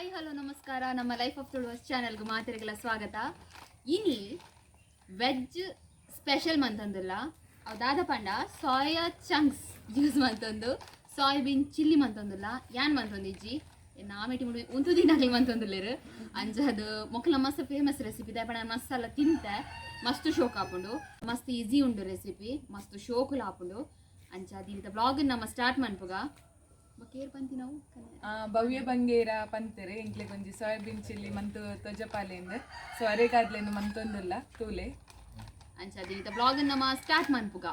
Hi hello ನಮಸ್ಕಾರ. ನಮ್ಮ life of ತುಳುವಸ್ ಚಾನೆಲ್ಗೆ ಮಾತೆರೆಗೆಲ್ಲ ಸ್ವಾಗತ. ಇನಿ ವೆಜ್ ಸ್ಪೆಷಲ್ ಮಂತಂದುಲ್ಲ ಅವು ದಾದ ಪಂಡ ಸೋಯಾ ಚಂಕ್ಸ್ ಯೂಸ್ ಮಂತೊಂದು ಸೋಯಾಬೀನ್ ಚಿಲ್ಲಿ ಮಂತೊಂದುಲ್ಲ. ಯಾನ್ ಮಂತೊಂದಿಜ್ಜಿ, ನಾಮೆಟಿ ಮುಡಿ ಉಂತು ದಿನಗಳು ಮಂತೊಂದುಲ್ಲೇರು. ಅಂಚ ಅದು ಮೊಕ್ಕಲ ಮಸ್ತ್ ಫೇಮಸ್ ರೆಸಿಪಿ ದಾಯೆ ಪಂಡ ಮಸಾಲ ತಿಂತೆ ಮಸ್ತ್ ಶೋಕ್ ಆಪುಂಡು, ಮಸ್ತ್ ಈಸಿ ಉಂಡು ರೆಸಿಪಿ, ಮಸ್ತ್ ಶೋಕುಲು ಆಪುಂಡು. ಅಂಚ ದಿನದ ಬ್ಲಾಗ್ ನಮ್ಮ ಸ್ಟಾರ್ಟ್ ಮನ್ಪುಗ. ಬೊಕ್ಕ ಏರ್ ಪಂತಿ ನಾವು? ಭವ್ಯ ಬಂಗೇರ ಪಂತೆರೆ ಎಂಕ್ಲೆ ಒಂಜಿ ಸೋಯಾಬೀನ್ ಚಿಲ್ಲಿ ಮಂತು ತೊಜಪಾಲೆಂದು. ಸೊ ಅರೆಗಾದ್ಲೇನು ಮಂತೊಂದುಲ್ಲ ತೂಲೆ. ಅಂಚ ದಿನದ ಬ್ಲಾಗ್ ನಮ್ಮ ಸ್ಟಾರ್ಟ್ ಮನ್ಪುಗ.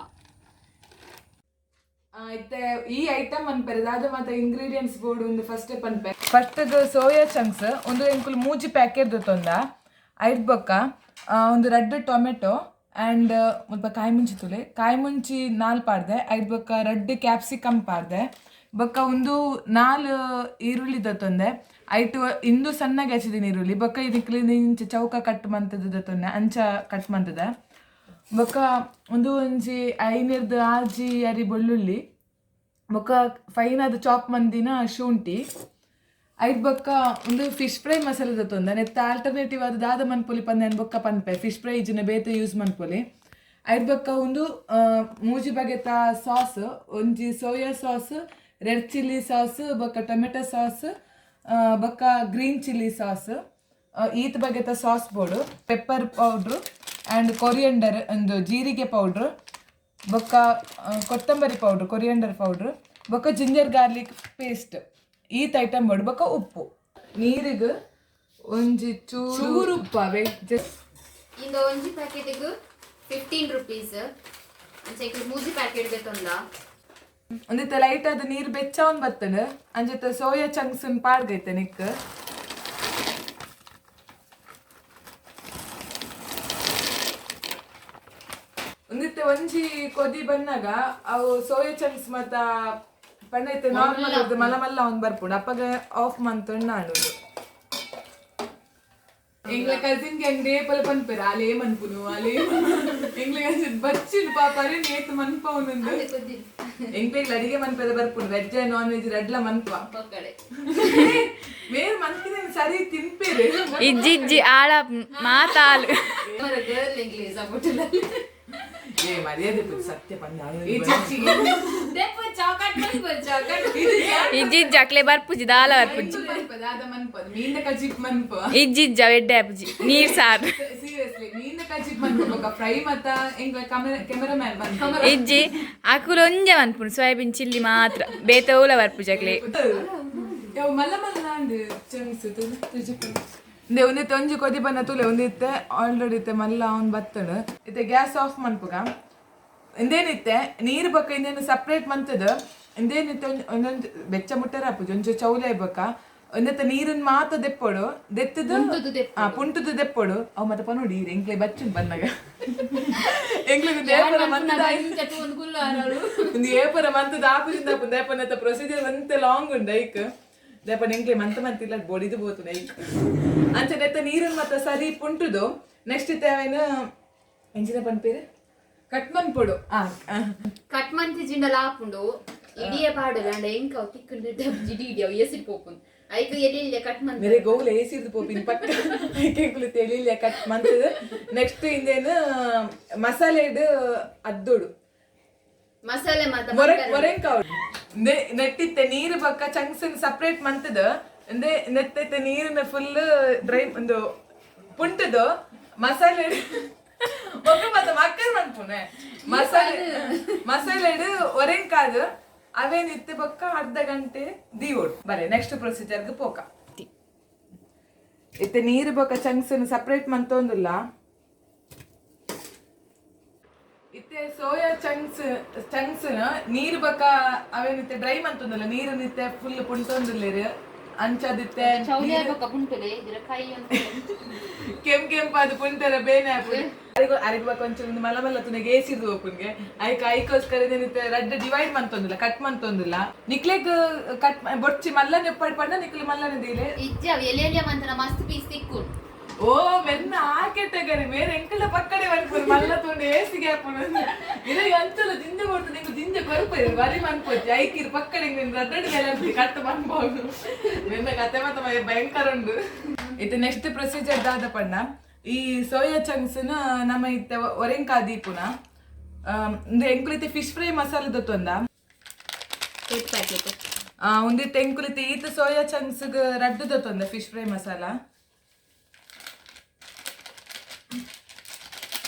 ಇತ್ತೆ ಈ ಐಟಮ್ ಅನ್ಪೆರೆ ದಾದ ಮಾತ ಇಂಗ್ರೀಡಿಯೆಂಟ್ಸ್ ಬೋರ್ಡ್ ಒಂದು ಫಸ್ಟ್ ಪನ್ಪೆ. ಫಸ್ಟ್ ಸೋಯಾ ಚಂಕ್ಸ್ ಒಂದು ಎಂಕುಲು ಮೂಜಿ ಪ್ಯಾಕೆಟ್ ತೊಂದ. ಐದ್ ಬೊಕ್ಕ ಒಂದು ರೆಡ್ ಟೊಮೆಟೊ ಆ್ಯಂಡ್ ಮುಲ್ಪ ಕಾಯಿ ಮುಂಚಿ ತುಲೆ, ಕಾಯಿ ಮುಂಚಿ ನಾಲ್ ಪಾಡ್ದೆ. ಐದ್ ಬೊಕ್ಕ ರೆಡ್ ಕ್ಯಾಪ್ಸಿಕಮ್ ಪಾಡ್ದೆ. ಬೊಕ್ಕ ಒಂದು ನಾಲ್ ಈರುಳ್ಳಿ ದತ್ತೊಂದೆ. ಐಟು ಇಂದು ಸಣ್ಣಗೆ ಹಚ್ಚಿದೀನಿ ಈರುಳ್ಳಿ. ಬೊಕ್ಕ ಇದಕ್ಕೆ ಇಂಚ ಚೌಕ ಕಟ್ ಮಂತದ ದತ್ತೊಂದೆ, ಅಂಚ ಕಟ್ ಮಂತದ. ಬೊಕ್ಕ ಒಂದು ಒಂಜಿ ಐನಿರ್ದು ಆಜಿ ಅರಿ ಬೆಳ್ಳುಳ್ಳಿ, ಬೊಕ್ಕ ಫೈನ್ ಅದು ಚಾಪ್ ಮಂದಿನ ಶುಂಠಿ. ಐದ್ ಬೊಕ್ಕ ಒಂದು ಫಿಶ್ ಫ್ರೈ ಮಸಾಲೆ ದತ್ತೊಂದ. ನೆತ್ತ ಆಲ್ಟರ್ನೇಟಿವ್ ಅದು ದಾದ ಮನ್ಪೊಲಿ ಪಂದೆ ಬೊಕ್ಕ ಪನ್ಪೆ. ಫಿಶ್ ಫ್ರೈ ಇಜ್ಜಿನ ಬೇತೆ ಯೂಸ್ ಮನ್ಪೊಲಿ. ಐದ್ ಬೊಕ್ಕ ಒಂದು ಮೂಜಿ ಬಗೆತ ಸಾಸ್, ಒಂಜಿ soya sauce, red chilli sauce, ಬೊಕ್ಕ ಟೊಮೆಟೊ ಸಾಸ್, ಬೊಕ್ಕ ಗ್ರೀನ್ ಚಿಲ್ಲಿ ಸಾಸ್. ಈತ್ ಬಗೆತ sauce board. Pepper powder and coriander, ಒಂದು ಜೀರಿಗೆ ಪೌಡ್ರು, ಬೊಕ್ಕ ಕೊತ್ತಂಬರಿ ಪೌಡ್ರ್, ಕೊರಿಯಂಡರ್ ಪೌಡ್ರ್, ಬೊಕ್ಕ ಜಿಂಜರ್ ಗಾರ್ಲಿಕ್ ಪೇಸ್ಟ್. ಈತ್ ಐಟಮ್ ಬೋಡು. ಬೊಕ್ಕ ಉಪ್ಪು. ನೀರಿಗೆ ಒಂಜಿ ಚೂರು ಉಪ್ಪು ಅವೇ ಜಸ್ಟ್. ಇಂದ ಒಂಜಿ ಪ್ಯಾಕೆಟ್ಗೆ 15 ರುಪೀಸ್. ಅಂಚ ಇಕ್ಲು ಮೂಜಿ ಪ್ಯಾಕೆಟ್ ತಂದ. ಒಂದಿತ್ತೆ ಲೈಟ್ ಆದ ನೀರು ಬೆಚ್ಚ ಒಂದ್ ಬತ್ತಂಡು. ಅಂಚತೆ ಸೋಯಾ ಚಂಕ್ಸ್ ಪಾಡ್ಗೈತೆ ನಿಕ್. ಒಂದಿತ್ತೆ ಒಂಜಿ ಕೊದಿ ಬಂದಾಗ ಅವು ಸೋಯಾ ಚಂಕ್ಸ್ ಮತ್ತ ಪಂಡೈತೆ ನಾರ್ಮಲ್ ಅದು ಮಲ್ಲ ಮಲ್ಲ ಒಂದ್ ಬರ್ಪುಂಡು. ಅಪ್ಪಗ ಆಫ್ ಮಂತೊಂಡು ನಾಡುದು. ಎಂಗ್ಲ ಕಸಿನ್ ಗೆ ಡೇಪಲ ಪನ್ಪೆರ್ ಅಲೇ ಮನ್ಪುನು ಅಲೇ. ಎಂಗ್ಲ ಕಸಿನ್ ಬಚ್ಚಿನ ಪಾಪ ಅರೆ ನೇತ್ ಮನ್ಪವನಂದು. ಎಂಕ್ಲೆಗ್ ಅಡಿಗೆ ಮನ್ಪೆದ ಬರ್ಪುಂಡು. ವೆಜ್ ನಾನ್ ವೆಜ್ ರಡ್ಲ ಮನ್ಪ. ಪಕ್ಕಡೆ. ಮೇರ್ ಮನ್ಪಿನ ಸರಿ ತಿನ್ಪೇರು. ಇಜ್ಜಿ ಇಜ್ಜಿ ಆಳ ಮಾತಾಲು. Girl English support. ಏ ಮರ್ಯಾದೆ ಪುಜ್ ಸತ್ಯ ಪಂಡ. ಇಜ್ಜಿ ಇಜ್ಜಿ ಅಕ್ಲೆ ಬರ್ಪುಜಿ ದಾಲ ಬರ್ಪುಜಿ. ಮೀನ ಕಜಿಪ್ ಮನ್ಪ. ಇಜ್ಜಿ ಇಜ್ಜ ಎಡ್ಡೆ ಆಪುಜಿ ನೀರ್ ಸಾರು. ಸೀರಿಯಸ್ಲಿ ಮೀನ ಕಜಿಪ್ ಮನ್ಪ ಬೊಕ್ಕ ಫ್ರೈ ಮತ್ತ ಎಂಕ್ಲ ಕೆಮರಾಮ್ಯಾನ್ ಮನ್ಪ. ಇಜ್ಜಿ ಅಕುಲು ಒಂಜೆ ಮನ್ಪುಂಡು ಸೋಯಾಬೀನ್ ಚಿಲ್ಲಿ ಮಾತ್ರ, ಬೇತೆ ಓಲ ಬರ್ಪುಜಿ ಅಕ್ಲೆ. ಯಾವ ಮಲ್ಲ ಮಲ್ಲ ಅಂದ್ ಚಂಗ್ಸ್ ಇಂದೆ ಒಂದಿತ್ತೆ ಒಂಜಿ ಕೊದಿ ಬನ್ನ ತುಲೆ. ಒಂದಿತ್ತೆ ಆಲ್ರೆಡಿ ಇತ್ತೆ ಮಲ್ಲ ಅವ್ನು ಬತ್ತಡು. ಇತ್ತೆ ಗ್ಯಾಸ್ ಆಫ್ ಮನ್ಪುಗ. ಇಂದೇನಿತ್ತೆ ನೀರು ಬೊಕ್ಕ ಇಂದೇನು ಸಪ್ರೇಟ್ ಮಂತದ. ಇಂದೇನಿತ್ತೆ ಒಂದೊಂದು ಬೆಚ್ಚ ಮುಟ್ಟರ ಆಪುಜಿ, ಒಂಚೂರು ಚೌಲೆ ಬೊಕ್ಕ ಒಂದೆತ್ತ ನೀರನ್ ಮಾತ ದೆಪ್ಪೊಡು ದೆತ್ತದು. ಪುಂಟುದು. ಆ ಪುಂಟುದು ದೆಪ್ಪೊಡು. ಅವು ಮತ್ತೆ ಪನೋಡಿ ಎಂಕ್ಲೆ ಬಚ್ಚುನ್ ಬಂದಾಗ ಎಂಕ್ಲೆಗ್ ದೇಪರ ಮಂತದ ಒಂದು ಏಪರ ಮಂತದ ಆಪುಜಿಂದ ಆಪುಂಡು. ದೇಪನತ್ತ ಪ್ರೊಸೀಜರ್ ಒಂತೆ ಲಾಂಗ್ ಉಂಡು ಐಕ್. ದೇಪನ ಎಂಕ್ಲೆ ಮಂತ ಮಂತಿಲ್ಲ ಬೊಡಿದು ಪೋತುಂಡು ಐಕ್. ಅಂಚ ನೆತ್ತ ನೀರನ್ ಮತ್ತ ಸರಿ ಪುಂಟುದು. ನೆಕ್ಸ್ಟ್ ಇತ್ತೆ ಅವೇನು ಎಂಚಿನ ಪನ್ಪೇರು? ಕಟ್ ಮನ್ಪೊಡು. ಆ ಆ. ಕಟ್ ಮಂತಿ ಜಿಂಡಲ ಆಪುಂಡು. ಇಡಿಯ ಪಾಡಲ್ಲ ಅಂಡ ಎಂಕ ಅವು ತಿಕ್ಕುಂಡು ಜಿಡಿ ಇಡಿ ಅವು ಎಸಿಡ್ ಪೋಪುಂಡು. ಐಕ್ ಎಲ್ಲಿ ಕಟ್ ಮಂತ್. ಮೇರೆ ಗೋವುಲ ಏಸಿರ್ದು ಪೋಪಿನ ಪಕ್ಕ. ಐಕೆ ಎಂಕುಲು ತಿಳಿಲ್ಲ. ಕಟ್ ಮಂತದ ನೆಕ್ಸ್ಟ್ ಇಂದೇನು ಮಸಾಲೆಡ್ ಅದ್ದೊಡು. ಮಸಾಲೆ ಮಾತ. ಮೊರೆ ಮೊರೆಂಕಾವಡು ನೆಟ್ಟಿತ್ತೆ ನೀರು ಬೊಕ್ಕ ಚಂಕ್ಸ್ ಸಪ್ರೇಟ್ ಮಂತದ. ಅಂದೆ ನೆತ್ತೈತೆ ನೀರಿನ ಫುಲ್ ಡ್ರೈ ಒಂದು ಪುಂಟದು ಮಸಾಲೆ ಬೊಕ್ಕ ಮತ್ತೆ ಮಕ್ಕಳು ಮನ್ಪುನೆ. ಮಸಾಲೆ ಮಸಾಲೆಡ್ ಒರೆಂಕಾದು ಅವೇನಿತ್ತೆ ಬೊಕ್ಕ ಅರ್ಧ ಗಂಟೆ ದೀವೋಡು. ಬರೆ ನೆಕ್ಸ್ಟ್ ಪ್ರೊಸೀಜರ್ಗೆ ಪೋಕ. ಇತ್ತೆ ನೀರು ಬೊಕ್ಕ ಚಂಕ್ಸ್ ಸಪ್ರೇಟ್ ಮಂತೊಂದುಲ್ಲ. ಇತ್ತೆ ಸೋಯಾ ಚಂಕ್ಸ್ ಚಂಕ್ಸ್ ನೀರು ಬೊಕ್ಕ ಅವೇನಿತ್ತೆ ಡ್ರೈ ಮಂತೊಂದುಲ್ಲ. ನೀರು ನಿತ್ತೆ ಫುಲ್ ಪುಂಟೊಂದುಲ್ಲೇರು ಅಂಚದಿತ್ತೆ. ಚೌಲೆ ಬೊಕ್ಕ ಪುಂಟುದೆ ಇದ್ರ ಕೈ ಅಂತ. ಕೆಂಪ್ ಕೆಂಪಾದ ಪುಂಟರ ಬೇನೆ ಆಪುಂಡು. ಅರಿಗು ಅರಿಗ್ ಬೊಕ್ಕ ಒಂಚೂರು ಒಂದು ಮಲ್ಲ ಮಲ್ಲ ತುನೆಗೆ ಏಸಿರ್ದು ಓಪನ್ಗೆ ಐಕ್. ಐಕೋಸ್ಕರ ಏನಿತ್ತೆ ರಡ್ಡ್ ಡಿವೈಡ್ ಮಂತೊಂದುಲ್ಲ, ಕಟ್ ಮಂತೊಂದುಲ್ಲ. ನಿಕ್ಲೆಗ್ ಕಟ್ ಬೊಡ್ಚಿ ಮಲ್ಲನೆ ಉಪ್ಪಾಡ್ ಪಂಡ ನಿಕ್ಲೆ ಮಲ್ಲನೆ ದೀಲೆ. ಇಜ್ಜಿ ಅವು ಎಲೆ ಎಲೆ ಮಂತನ ಮಸ್ತ್ ಪೀಸ್ ತಿಕ್ಕುಂಡು. ಓ ಮೆನ್ನ ಆ ಕೆಟಗರಿ. ಬೇರೆ ಎಂಕಲ ಪಕ್ಕಡೆ ಬರ್ಪುನು ಮಲ್ಲ ತುಂಡು ಏಸಿಗೆ ಹಾಪುನು. ಇಲ್ಲ ಅಂಚಲ ಜಿಂಜ ಕೊಡ್ತು ನಿಂಗೆ ಜಿಂಜ ಕೊರಪು ಬರಿ ಮನ್ಪೋಚಿ ಐಕಿರು ಪಕ್ಕ ನಿಂಗೆ ರಡ್ಡಡ್ ಮೇಲೆ ಕಟ್ಟು ಮನ್ಬೋದು ನಿನ್ನ ಕತೆ ಮಾತ ಭಯಂಕರ ಉಂಡು. ಇದು ನೆಕ್ಸ್ಟ್ ಪ್ರೊಸೀಜರ್ ದಾದ ಪಂಡ, ಈ ಸೋಯಾ ಚಂಕ್ಸ್ನ ನಮ್ಮ ಇತ್ತೆ ಒರೆಂಕಾ ದೀಪುನ ಇಂದು ಎಂಕುಲಿತೆ ಫಿಶ್ ಫ್ರೈ ಮಸಾಲೆ ದೊತ್ತೊಂದ. ಏಟ್ ಪ್ಯಾಕೆಟ್. ಒಂದಿತ್ತೆ ಎಂಕುಲಿತೆ ಈತ ಸೋಯಾ ಚಂಕ್ಸ್ ರಡ್ಡು ದೊತ್ತೊಂದ ಫಿಶ್ ಫ್ರೈ ಮಸಾಲ.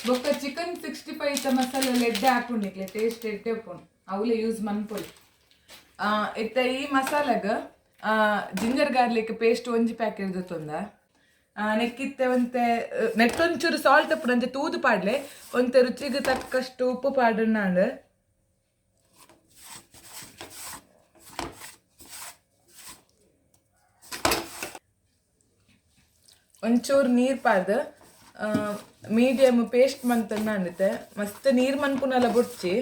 ಬೊಕ್ಕ ಚಿಕನ್ 65 ಇತ್ತ ಮಸಾಲೆ ಎಡ್ಡೆ ಹಾಕೊಂಡಿಕ್ಲೆ ಟೇಸ್ಟ್ ಎಡ್ಡೆ ಉಪ್ಪುಂಡು, ಅವಲೇ ಯೂಸ್ ಮನ್ಪೊಲಿ. ಇತ್ತ ಈ ಮಸಾಲೆಗ್ ಜಿಂಜರ್ ಗಾರ್ಲಿಕ್ ಪೇಸ್ಟ್ ಒಂಜಿ ಪ್ಯಾಕೆಟ್ ದೊತ್ತೊಂದ. ನೆಕ್ಕಿತ್ತೆ ಒಂತೆ ನೆಟ್ಟೊಂಚೂರು ಸಾಲ್ಟ್ ಉಪ್ಪು ಅಂಚೆ ತೂದು ಪಾಡ್ಲೆ, ಒಂತೆ ರುಚಿಗೆ ತಕ್ಕಷ್ಟು ಉಪ್ಪು ಪಾಡಣ್ಣಾಂಡ್. ಒಂಚೂರು ನೀರು ಪಾಡ್ದು ಮೀಡಿಯಮ್ ಪೇಸ್ಟ್ ಮಂತನ್ನ ಅಂದಿತ್ತೆ. ಮಸ್ತ್ ನೀರು ಮನ್ಪುನಲ್ಲ ಬುಡ್ಚಿ.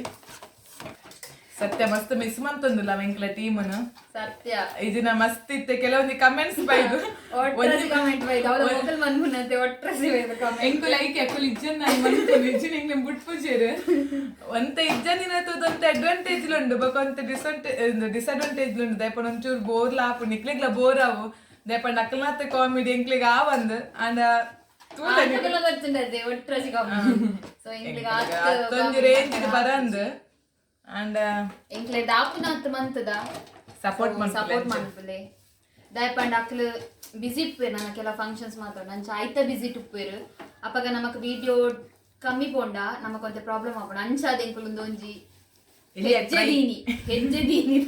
ಸತ್ಯ ಮಸ್ತ್ ಮಿಸ್ ಮಂತೊಂದುಲ್ಲ ವೆಂಕ್ಲ ಟೀಮನು. ಸತ್ಯ. ಇದನ್ನ ಮಸ್ತ್ ಇತ್ತೆ ಕೆಲವೊಂದು ಕಮೆಂಟ್ಸ್ ಬೈದು. ಒಟ್ರಾಸಿ ಕಮೆಂಟ್ ಬೈದು ಅವಳ ಮೊದಲು ಮನ್ಪುನಂತೆ ಒಟ್ರಾಸಿ ಬೈದು ಕಮೆಂಟ್. ಎಂಕುಲ ಐಕೆ ಅಕುಲು ಇಜ್ಜನ್ ನಾನು ಮನ್ಪುನು ಇಜ್ಜನ್ ಎಂಕ್ಲೆ ಬುಟ್ಪುಜೇರು ಒಂತೆ ಇಜ್ಜನಿನ ತೂದಂತೆ ಅಡ್ವಾಂಟೇಜ್ ಉಂಡು, ಬೊಕ ಒಂತೆ ಡಿಸ್ಅಡ್ವಾಂಟೇಜ್ ಉಂಡು. ದಯಪಂಡ ಒಂಚೂರು ಬೋರ್ ಆಪು ನಿಕ್ಲೆಗ್ಲ ಬೋರ್ ಆವು. ದಯಪಂಡ ಅಕ್ಕಲ್ನಾಥ ಕಾಮಿಡಿ ಎಂಕ್ಲೆಗ್ ಆವಂದ್ ಅಂಡ ತೂಲ. ಆಟಗಳ ಗೊತ್ತುಂಡದೆ ಒಟ್ರಾಸಿ ಕಾಮೆಂಟ್ ಸೊ ಎಂಕ್ಲೆಗ್ ಅತ್ತೊಂಜಿ ರೇಂಜ್ ಬರಂದ್ ಅಂಡ್ ಎಂಕ್ಲೆ ದಾಪುನಾತ್ ಮಂತದ ಸಪೋರ್ಟ್. ಸಪೋರ್ಟ್ ಮನ್ಪುಲೆ ದಯಪಂಡ. ಅಕ್ಲು ಬಿಸಿ ಇಪ್ಪೇರು ನನ್ನ ಕೆಲ ಫಂಕ್ಷನ್ಸ್ ಮಾತ್ರ ನಂಚ ಐತ ಬಿಸಿ ಇಪ್ಪೇರು. ಅಪಗ ನಮಕ್ ವಿಡಿಯೋ ಕಮ್ಮಿ ಪೋಂಡ ನಮಕ್ ಒಂತೆ ಪ್ರಾಬ್ಲಮ್ ಆಪುಂಡು. ಅಂಚಾದ ಎಂಕುಲು ಒಂಜಿ ಹೆಜ್ಜೆ ದೀನಿ ಹೆಜ್ಜೆ ದೀನಿ.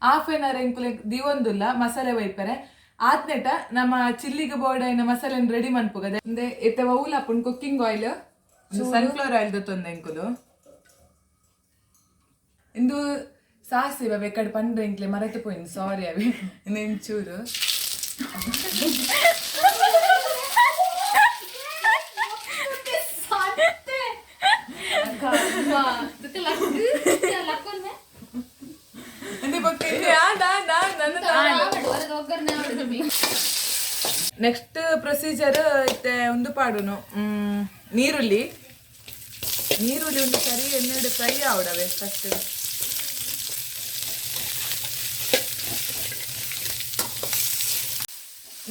ಹಾಫ್ ಆನ್ ಅವರ್ ಎಂಕುಲೆ ದಿವೊಂದುಲ್ಲ ಮಸಾಲೆ ಒಯ್ಪರೆ. ಆತ್ನೆಟ ನಮ್ಮ ಚಿಲ್ಲಿಗೆ ಬೋರ್ಡ್ అయిన ಮಸಾಲೆನ್ ರೆಡಿ ಮನ್ಪುಗದೆ. ಇಂದೆ ಇತ್ತೆ ಒವ್ಲ ಆಪುಂಡು ಕುಕ್ಕಿಂಗ್ ಆಯಿಲ್, ಸನ್ಫ್ಲವರ್ ಆಯಿಲ್ ದೊತ್ತೊಂದು ಎಂಕುಲು. ಇಂದು ಸಾಸಿವೆ ಬೇಕಾಡ್ ಪಂಡ್ರೆ ಎಂಕ್ಲೆ ಮರೆತು ಪೋಯಿನ್, ಸಾರಿ. ಅವಿ ಇಂದು ಚೂರು. ಇಂದೆ ಬೊಕ್ಕ ಇಂದೆ ಆಂಡ್ ಆಂಡ್ ಆಂಡ್ ನನ್ನ. ನೆಕ್ಸ್ಟ್ ಪ್ರೊಸೀಜರ್ ಇತ್ತೆ ಒಂದು ಪಾಡುನು ನೀರುಳ್ಳಿ. ನೀರುಳ್ಳಿ ಒಂದು ಸರಿ ಎಣ್ಣೆಡ್ ಫ್ರೈ ಆವಡವೆ ಫಸ್ಟ್.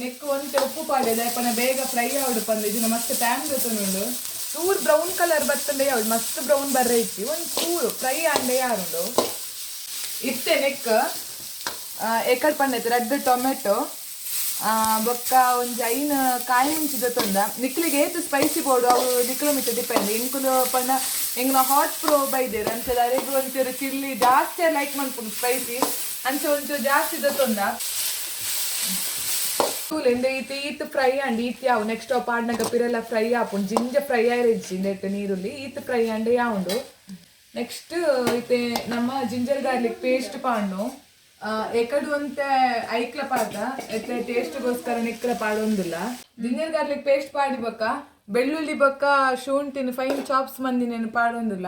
ನೆಕ್ ಒಂತೆ ಉಪ್ಪು ಪಾಡೇದ ಪನ ಬೇಗ ಫ್ರೈ ಆವಡು ಪಂದು. ಇದನ್ನ ಮಸ್ತ್ ಟ್ಯಾನ್ ಗೊತ್ತುಂಡು. ಚೂರು ಬ್ರೌನ್ ಕಲರ್ ಬತ್ತಂಡೆ ಯಾವ್ದು ಮಸ್ತ್ ಬ್ರೌನ್ ಬರ್ರೆ ಇತ್ತಿ, ಒಂದು ಚೂರು ಫ್ರೈ ಆಂಡೆ ಯಾರುಂಡು. ಇತ್ತೆ ನೆಕ್ ಎಕಡ್ ಪಂಡೈತೆ ರೆಡ್ ಟೊಮೆಟೊ ಬೊಕ್ಕ ಒಂಜಿ ಐನ್ ಕಾಯಿ ಮುಂಚಿದ ತೊಂದ. ನಿಕ್ಲಿಗೆ ಏತ್ ಸ್ಪೈಸಿ ಬೋಡು ಅವು ನಿಕ್ಲ ಮಿತ್ತ ಡಿಪೆಂಡ್. ಎಂಕುಲು ಪಂಡ ಎಂಗ್ನ ಹಾಟ್ ಪ್ರೋ ಬೈದೇರು ಅಂಚದ ಅರೆಗ್ ಒಂಚೂರು ಚಿಲ್ಲಿ ಜಾಸ್ತಿ ಲೈಕ್ ಮನ್ಪುಂಡು ಸ್ಪೈಸಿ, ಅಂಚ ಒಂಚೂರು ಜಾಸ್ತಿ ದೊತ್ತೊಂದ. ತೂಲೆಂದೆ ಈತ್ ಈತ್ ಫ್ರೈ ಅಂಡ್ ಈತ್ ಯಾವು ನೆಕ್ಸ್ಟ್ ಪಾಡ್ನಗ ಪಿರೆಲ್ಲ ಫ್ರೈ ಆಪುಂಡು. ಜಿಂಜ ಫ್ರೈ ಆಯಿರೆಜ್ಜಿ ಇಂದೆಟ್ ನೀರುಳ್ಳಿ ಈತ್ ಫ್ರೈ ಅಂಡ್ ಯಾವುಂಡು. ನೆಕ್ಸ್ಟ್ ಇತ್ತೆ ನಮ್ಮ ಜಿಂಜರ್ ಗಾರ್ಲಿಕ್ ಪೇಸ್ಟ್ ಪಾಂಡು. ಎಕಡು ಒಂತೆ ಐಕ್ಲ ಪಾಡ ಎತ್ತೆ ಟೇಸ್ಟ್ಗೋಸ್ಕರ ನಿಕ್ಲ ಪಾಡೊಂದಿಲ್ಲ. ಜಿಂಜರ್ ಗಾರ್ಲಿಕ್ ಪೇಸ್ಟ್ ಪಾಡಿ ಬೊಕ್ಕ ಬೆಳ್ಳುಳ್ಳಿ ಬೊಕ್ಕ ಶುಂಠಿನ ಫೈನ್ ಚಾಪ್ಸ್ ಮಂದಿನೇನು ಪಾಡೊಂದಿಲ್ಲ.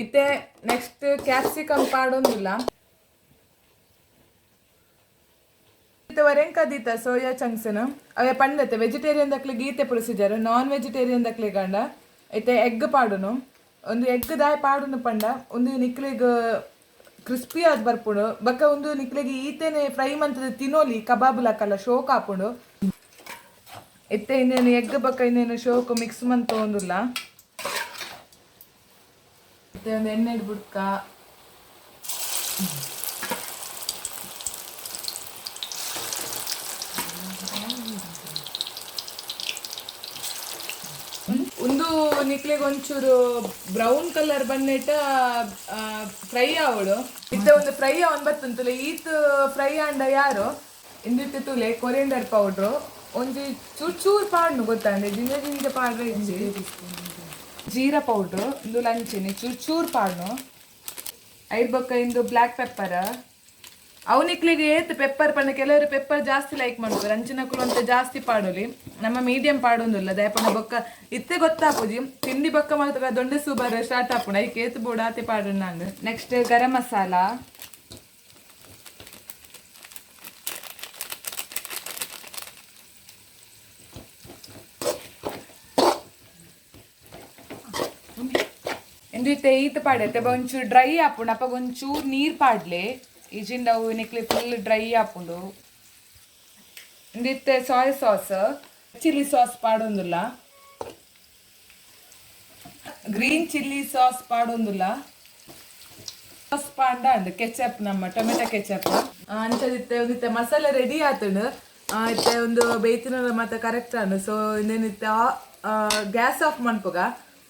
ಇತ್ತೆ ನೆಕ್ಸ್ಟ್ ಕ್ಯಾಪ್ಸಿಕಮ್ ಪಾಡೊಂದಿಲ್ಲ. ಇತ್ತೆ ವರೆಂಕದೀತ ಸೋಯಾ ಚಂಕ್ಸ್ನ ಅವೇ ಪಂಡತೆ ವೆಜಿಟೇರಿಯನ್ ದಕ್ಲಿಗೆ ಗೀತೆ ಪ್ರೊಸೀಜರ್, ನಾನ್ ವೆಜಿಟೇರಿಯನ್ ದಕ್ಲಿಗೆ ಗಂಡ ಇತ್ತೆ ಎಗ್ ಪಾಡುನು. ಒಂದು ಎಗ್ ದಾಯ ಪಾಡುನು ಪಂಡ ಒಂದು ನಿಕ್ಲಿಗ್ ಕ್ರಿಸ್ಪಿ ಆದ್ ಬರ್ಪುಂಡು, ಬೊಕ್ಕ ಒಂದು ನಿಕ್ಲಿಗೆ ಈತೆನೆ ಫ್ರೈ ಮಂತದ ತಿನೋಲಿ ಕಬಾಬ್ ಲಕ್ಕಲ್ಲ ಶೋಕ್ ಆಪುಂಡು. ಇತ್ತೆ ಇನ್ನೇನು ಎಗ್ ಬೊಕ್ಕ ಇನ್ನೇನು ಶೋಕ್ ಮಿಕ್ಸ್ ಮಂತ ಒಂದುಲ್ಲ. ಇತ್ತೆ ಒಂದು ಎಣ್ಣೆ ಬುಡ್ಕ. ಒಂದು ನಿಕ್ಲೆಗ್ ಒಂಚೂರು ಬ್ರೌನ್ ಕಲರ್ ಬನ್ನೆಟ ಫ್ರೈ ಆವಡು. ಇತ್ತೆ ಒಂದು ಫ್ರೈ ಅವನ್ ಬತ್ತುಂತುಲೆ. ಈತ್ ಫ್ರೈ ಆಂಡ ಯಾರು ಇಂದಿತ್ತೆ ತೂಲೆ ಕೊರಿಯಂಡರ್ ಪೌಡ್ರು ಒಂಜಿ ಚೂರ್ ಚೂರ್ ಪಾಡ್ನು ಗೊತ್ತಂಡೆ, ಜಿಂಜ ಜಿಂಜ ಪಾಡ್ರೆ ಇಜ್ಜಿ. ಜೀರಾ ಪೌಡ್ರು ಇಂದು ಲಂಚಿನಿ ಚೂರ್ ಚೂರ್ ಪಾಡ್ನು. ಐರ್ ಬೊಕ್ಕ ಇಂದು ಬ್ಲ್ಯಾಕ್ ಪೆಪ್ಪರ್. ಅವು ನಿಕ್ಲಿಗೆ ಏತ್ ಪೆಪ್ಪರ್ ಪಂಡ ಕೆಲವರು ಪೆಪ್ಪರ್ ಜಾಸ್ತಿ ಲೈಕ್ ಮಾಡ್ತಾರೆ, ಅಂಚಿನಕುಲು ಅಂತ ಜಾಸ್ತಿ ಪಾಡೋಲಿ. ನಮ್ಮ ಮೀಡಿಯಂ ಪಾಡೊಂದಿಲ್ಲ. ದಯಪಂಡ ಬೊಕ್ಕ ಇತ್ತೆ ಗೊತ್ತಾಪುಜಿ, ತಿಂಡಿ ಬೊಕ್ಕ ಮಾತ್ರ ದೊಂಡೆ ಸೂಬರ್ ಸ್ಟಾರ್ಟ್ ಆಪುಂಡು. ಐಕ್ ಏತ್ ಬೋಡು ಆತೆ ಪಾಡೋಣ. ನೆಕ್ಸ್ಟ್ ಗರಂ ಮಸಾಲ. ಇಂದು ಇತ್ತೆ ಈತ್ ಪಾಡೈತೆ ಒಂಚೂರು ಡ್ರೈ ಆಪುಂಡು. ಅಪ್ಪಗ ಒಂಚೂರು ನೀರು ಪಾಡ್ಲೆ, ಈಜಿಂದ ಅವು ನಿಕ್ಲೆ ಫುಲ್ ಡ್ರೈ ಆಪುಂಡು. ಇಂದು ಇತ್ತೆ ಸೋಯಾ ಸಾಸ್, ಚಿಲ್ಲಿ ಸಾಸ್ ಪಾಡೊಂದುಲ್ಲ, ಗ್ರೀನ್ ಚಿಲ್ಲಿ ಸಾಸ್ ಪಾಡೊಂದುಲ್ಲ. ಸಾಸ್ ಪಾಂಡ ಅಂಡ್ ಕೆಚಪ್, ನಮ್ಮ ಟೊಮೆಟೊ ಕೆಚಪ್. ಅಂಚದಿತ್ತೆ ಒಂದಿತ್ತೆ ಮಸಾಲೆ ರೆಡಿ ಆತುಂಡು. ಇತ್ತೆ ಒಂದು ಬೇಯ್ತಿನ ಮತ್ತೆ ಕರೆಕ್ಟ್ ಆಂಡ್. ಸೊ ಇನ್ನೇನಿತ್ತೆ ಗ್ಯಾಸ್ ಆಫ್ ಮನ್ಪುಗ.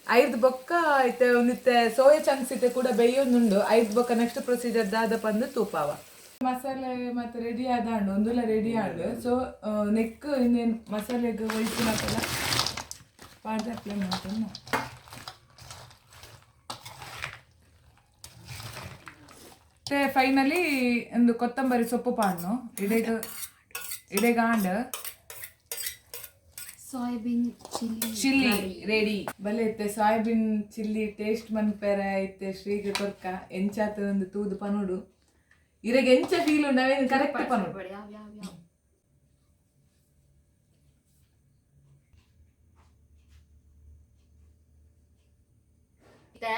ಐದು ಬೊಕ್ಕ ಇತ್ತೆ ಒಂದಿತ್ತೆ ಸೋಯಾ ಚಂಕ್ಸ್ ಇತ್ತೆ ಕೂಡ ಬೇಯೊಂದುಂಡು. ಐದು ಬೊಕ್ಕ ನೆಕ್ಸ್ಟ್ ಪ್ರೊಸೀಜರ್ ದಾದ ಪಂದು ತೂಪಾವ. ಮಸಾಲೆ ಮತ್ತೆ ರೆಡಿ ಆದಾಂಡು, ಒಂದುಲ ರೆಡಿ ಆಂಡು. ಸೊ ನೆಕ್ ಇನ್ನೇನು ಮಸಾಲೆಗೆ ಒಯ್ಪಿನಕಲ್ಲ ಪಾಡ್ದು ಅಪ್ಲೈ ಮಾಡ್ಕೊಂಡು. ಮತ್ತೆ ಫೈನಲಿ ಒಂದು ಕೊತ್ತಂಬರಿ ಸೊಪ್ಪು ಪಾಡ್ನು. ಇಡೆಗ ಇಡೆಗಾಂಡ್ ಸೋಯಾಬೀನ್ ಚಿಲ್ಲಿ ಚಿಲ್ಲಿ ರೆಡಿ. ಬಲೆ ಇತ್ತೆ ಸೋಯಾಬೀನ್ ಚಿಲ್ಲಿ ಟೇಸ್ಟ್ ಮನ್ಪೆರ ಇತ್ತೆ ಶ್ರೀಗೆ ಕೊರ್ಕ. ಎಂಚಾತ ಒಂದು ತೂದು ಪನುಡು. ಇರೆಗೆ ಎಂಚ ಫೀಲ್ ಉಂಡು ಅವೇನು ಕರೆಕ್ಟ್ ಪನುಡು. ಯಾವ ಯಾವ ಯಾವ. ಇತ್ತೆ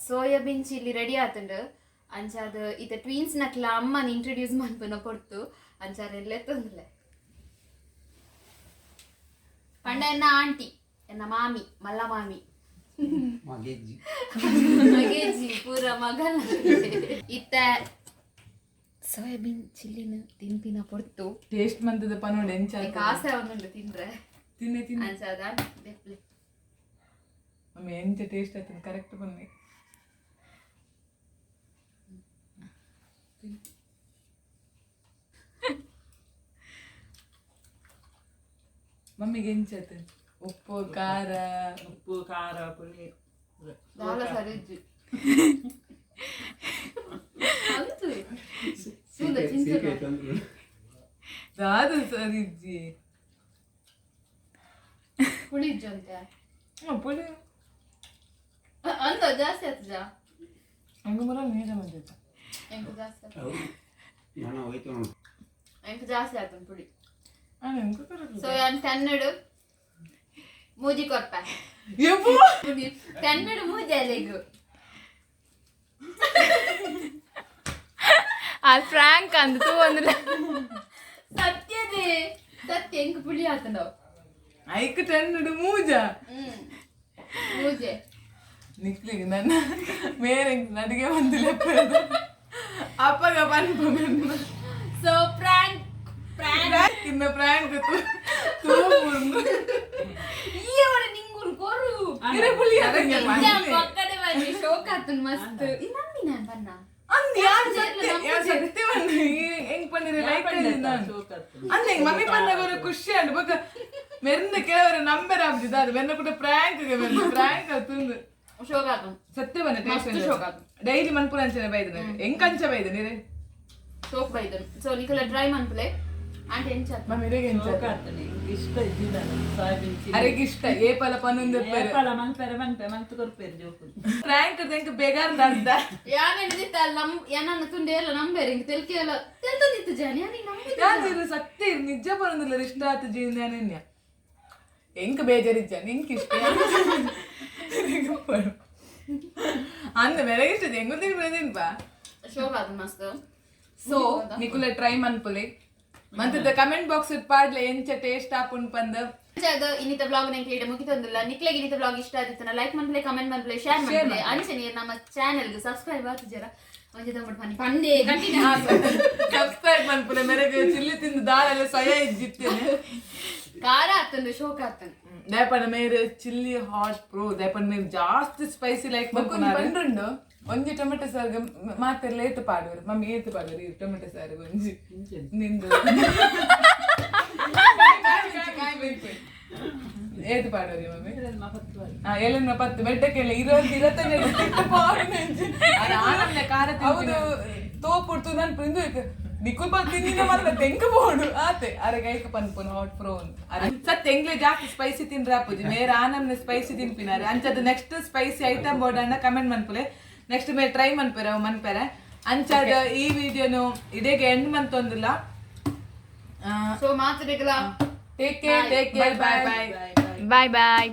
ಸೋಯಾಬೀನ್ ಚಿಲ್ಲಿ ರೆಡಿ ಆತುಂಡು. ಅಂಚಾದ ಇತ್ತೆ ಟ್ವೀನ್ಸ್ ನಕ್ಲ ಅಮ್ಮನ ಇಂಟ್ರೊಡ್ಯೂಸ್ ಮನ್ಪುನ ಪೊರ್ತು. ಅಂಚಾರ ಎಲ್ಲೆತ್ತೊಂದಿಲ್ಲ ಪಂಡ ಎನ್ನ ಆಂಟಿ, ಎನ್ನ ಮಾಮಿ, ಮಲ್ಲ ಮಾಮಿ. ಮಗೆಜ್ಜಿ. ಮಗೇಜಿ ಪೂರ ಮಗನ. ಇತ್ತೆ ಸೋಯಾಬೀನ್ ಚಿಲ್ಲಿನ ತಿನ್ಪಿನ ಪೊರ್ತು. ಟೇಸ್ಟ್ ಮಂತದ ಪನುಡು ಎಂಚ. ಎಂಕ್ ಆಸೆ ಒಂದುಂಡು ತಿಂದ್ರೆ. ತಿನ್ನೆ ತಿನ್ನೆ. ಅಂಚಾದ ದೆಪ್ಲೆ. ಮಮ್ಮಿ, ಎಂಚ ಟೇಸ್ಟ್ ಆಯ್ತು ಕರೆಕ್ಟ್ ಬನ್ನಿ. ಮಮ್ಮಿಗೆ ಎಂಚ ಆಯ್ತು? ಉಪ್ಪು ಖಾರ? ಉಪ್ಪು ಖಾರ ಪುಳಿ. ದಾಲ ಸರಿ ಇಜ್ಜಿ. ಅಂತು ಸುಂದ ಚಿಂತೆ. ದಾದ ಸರಿ ಇಜ್ಜಿ. ಪುಳಿ ಇಜ್ಜಿ ಅಂತೆ. ಪುಳಿ. ಅಂದ ಜಾಸ್ತಿ ಆತಜಾ. ಹಂಗ ಬರ ನೀರ ಬಂದಿತ್ತು. ಎಂಕ್ ಜಾಸ್ತಿ ಆತು. ನಾನು ಹೋಯ್ತು ನೋಡು. ಎಂಕ್ ಜಾಸ್ತಿ ಆತು ಪುಳಿ. ಎಂಕ ಕರೆಕ್ಟ್. ಸೊ ಯಾನ್ ತನ್ನಡು ಮೂಜಿ ಕೊರ್ಪ. ಯಪ್ಪು. ತನ್ನಡು ಮೂಜಿ ಅಲೆಗು. ಆ ಫ್ರಾಂಕ್ ಅಂದ್ ತೂ ಒಂದಿಲ್ಲ. ಸತ್ಯದೇ ಸತ್ಯ, ಎಂಕ್ ಪುಳಿ ಆತಂಡವು. ಐಕ್ ಟೆನ್ನುಡು ಮೂಜ. ಮೂಜೆ. ನಿಕ್ಲಿಗೆ ನನ್ನ ಮೇರೆ ನಡಿಗೆ ಒಂದು ಲೆಕ್ಕ ಅಪ್ಪಗ ಪನ್ಪ ಮೆನ್ನ. ಸೊ ಪ್ರಾಂಕ್ ಪ್ರಾಂಕ್. ಇನ್ನ ಪ್ರಾಂಕ್ ತೂ. ಈಯವರ ನಿಂಗುರು ಕೊರು. ಇರೆ ಪುಳಿ ಆತಂಗೆ. ಪಕ್ಕಡೆ ಬನ್ನಿ, ಶೋಕ್ ಆತನ್ ಮಸ್ತ್. ಇನ್ನೊಮ್ಮೆ ನಾನು ಬನ್ನ. ಅಂದ್ ಯಾರ್ ಸತ್ಯ ಯಾರ್ ಸತ್ಯ ಬಂದು ಹೆಂಗ್ ಪಂಡಿರ ಲೈಕ್ ಅಂದ. ಹೆಂಗ್ ಮಮ್ಮಿ ಪನ್ನಗರು ಖುಷಿ ಅಂಡ್ ಬೊಕ ಮೆರ್ನ ಕೆಲವರು ನಂಬರ್ ಆಗ್ತಿದ್ದಾರೆ. ಮೆನ್ನ ಕೂಡ ಪ್ರಾಂಕ್ ಮೆನ್ನ ಪ್ರಾಂಕ್ ತುಂದು. ಶೋಕ್ ಆತನ್. ಸತ್ಯ ಬಂದ. ಮಸ್ತ್ ಟೇಸ್ಟ್ ಶೋಕ್ ಆತು. ಡೈಲಿ ಮನ್ಪುರ ಅಂಚನೆ ಬೈದನ, ಹೆಂಗ್ ಅಂಚ ಬೈದ ನೀರೆ. ಶೋಕ್ ಬೈದನ್. ಸೊ ನಿಕಲ ಡ್ರೈ ಮನ್ಪುಲೆ ಆಂಟಿ ಎಂಚ. ಮಮ್ಮಿ, ಇರೆಗೆ ಎಂಚ? ಇಷ್ಟ ಇದ್ದಿ ನಾನು ಸೋಯಾಬೀನ್ ಚಿಲ್ಲಿ. ಅರೆಗೆ ಇಷ್ಟ ಏ ಪಲ ಪನ್ನೊಂದು. ಏಪಲ ಮನ್ಪೆರೆ ಮನ್ಪೆ ಮಂತ್ ಕೊರ್ಪೇರು ಜೋಕುಲು. ಪ್ರಾಂಕ್ ಎಂಕ್ ಬೇಗಾರ್ದ ಅರ್ಧ. ಯಾನೆಂದಿತ್ತ ನಮ್ ಏನನ್ನ ತುಂಡೆ ಎಲ್ಲ ನಂಬೇರೆ ಹಿಂಗ್ ತೆಲ್ಕೆ ಎಲ್ಲ ತೆಲ್ತಂದಿತ್ತು ಜಾನಿ ಯಾನಿ ನಂಬಿದ್ದು. ಯಾರು ಇರು ಸತ್ಯ ಇರು ನಿಜ ಪನ್ನೊಂದಿಲ್ಲ. ಇಷ್ಟ ಆತು ಜೀವನ ಅನನ್ಯ. ಎಂಕ್ ಬೇಜಾರಿಜ್ಜ ನಿಂಕ್ ಇಷ್ಟ ಅಂದ ಬೆಳಗ್ಗೆ ಇಷ್ಟ ಹೆಂಗ್ ತಿನ್ಪ. ಶೋಕ್ ಆತು ಮಸ್ತ್. ಸೊ ನಿಕುಲ ಟ್ರೈ ಮನ್ಪುಲೆ ಮಂತದ ಕಮೆಂಟ್ ಬಾಕ್ಸ್ ಪಾಡ್ಲೆ ಎಂಚ ಟೇಸ್ಟ್ ಆಪುಂಡ್ ಪಂದ್. ಅದು ಇನ್ನಿತ ಬ್ಲಾಗ್ ನಂಗೆ ಇಡ ಮುಗಿತೊಂದಿಲ್ಲ. ನಿಕ್ಲೆಗ್ ಇನ್ನಿತ ಬ್ಲಾಗ್ ಇಷ್ಟ ಆದಿತ್ತು ಲೈಕ್ ಮನ್ಪುಲೆ, ಕಮೆಂಟ್ ಮನ್ಪುಲೆ, ಶೇರ್ ಮನ್ಪುಲೆ. ಅಂಚನೆ ನಮ್ಮ ಚಾನೆಲ್ ಸಬ್ಸ್ಕ್ರೈಬ್ ಆತು ಜರ ಒಂಜಿ ತಗೊಂಡು ಬನ್ನಿ ಪಂಡೆ ಕಂಟಿನ್ಯೂ. ಸಬ್ಸ್ಕ್ರೈಬ್ ಮನ್ಪುಲೆ. ಮೇರೆಗೆ ಚಿಲ್ಲಿ ತಿಂದು ದಾಳೆಲ್ಲ ಸೊಯ ಇಜ್ಜಿತ್ತೇನೆ. ಖಾರ ಆತಂದು ಶೋಕ್ ಆತಂದು. ದಯಪಂಡ ಮೇರೆ ಚಿಲ್ಲಿ ಹಾಟ್ ಪ್ರೋ. ದಯಪಂಡ ಮೇರೆ ಜಾಸ್ತಿ ಸ್ಪೈಸಿ ಲೈಕ್ ಬಂದ್ರುಂಡು. ಒಂಜಿ ಟೊಮೆಟೊ ಸಾರ್ಗೆ ಮಾತೆಲ್ಲ ಏತು ಪಾಡುವರು ಮಮ್ಮಿ? ಏತು ಪಾಡುವರು ಈ ಟೊಮೆಟೊ ಸಾರಿಗೆ ಒಂಜಿ ನಿಂದು ಏತು ಪಾಡುವರಿ ಮಮ್ಮಿ? ಎಲ್ಲನ್ನ ಪತ್ತು ಬೆಟ್ಟಕ್ಕೆಲ್ಲ ಇರೋದು ಇರತ್ತನೆ ಪಾಡು. ಖಾರ. ಹೌದು, ತೋಪುಡ್ತು ನನ್ ಇಂದು ನಿಕ್ಕುಲ್ ಪಲ್ ತಿಂದಿನ ಮಾತ್ರ ತೆಂಕು ಬೋಡು ಆತೆ. ಅರೆ ಗೈಕ ಪನ್ಪುನ್ ಹಾಟ್ ಪ್ರೋನ್. ಅರೆ ಸತ್ ಎಂಗ್ಲೆ ಜಾಸ್ತಿ ಸ್ಪೈಸಿ ತಿನ್ರೆ ಆಪುಜಿ. ಮೇರೆ ಆನಮ್ನೆ ಸ್ಪೈಸಿ ತಿನ್ಪಿನಾರೆ. ಅಂಚದ ನೆಕ್ಸ್ಟ್ ಸ್ಪೈಸಿ ಐಟಮ್ ಬೋರ್ಡ್ ಅನ್ನ ಕಮೆಂಟ್ ಮನ್ಪುಲೆ. ನೆಕ್ಸ್ಟ್ ಮೇಲೆ ಟ್ರೈ ಮನ್ಪೆರೆ ಅವು ಮನ್ಪೆರೆ. ಅಂಚಾದ ಈ ವಿಡಿಯೋನು ಇದೇಗೆ ಎಂಡ್ ಮಂತೊಂದಿಲ್ಲ. ಸೊ ಮಾತಾಡಿಗಳ. Take care, take care, bye bye. Bye bye.